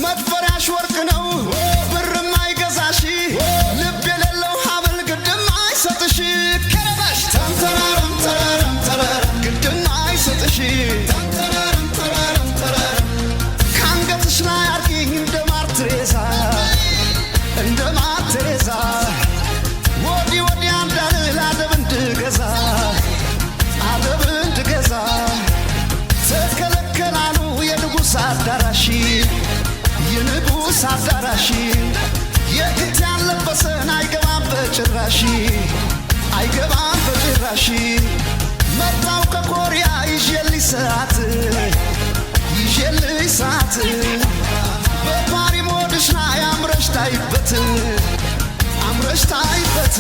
መድፈሪያሽ ወርቅ ነው ብርም አይገዛሽ፣ ልብ የሌለው ሀብል ግድም አይሰጥሽ። ከረባሽ ተንተራረም ተራረም ተራረም ግድም አይሰጥሽ። ተንተራረም ተራረም ተራረም ከአንገትሽ ላይ አርጊኝ እንደ ማር ቴሬዛ፣ እንደ ማር ቴሬዛ፣ ወዲህ ወዲያ እንዳልል አደብ እንድገዛ፣ አደብ እንድገዛ። ተከለከላሉ የንጉሥ አዳራሽ፣ የንጉሥ አዳራሽ፣ የክት ያለበሰን አይገባም በጭራሽ፣ አይገባም በጭራሽ። መጣው ከኮሪያ ይዤልሽ ሰዓት፣ ይዤልሽ ሰዓት፣ በፓሪ ሞድሽ ላይ አምረሽ ታይበት፣ አምረሽ ታይበት።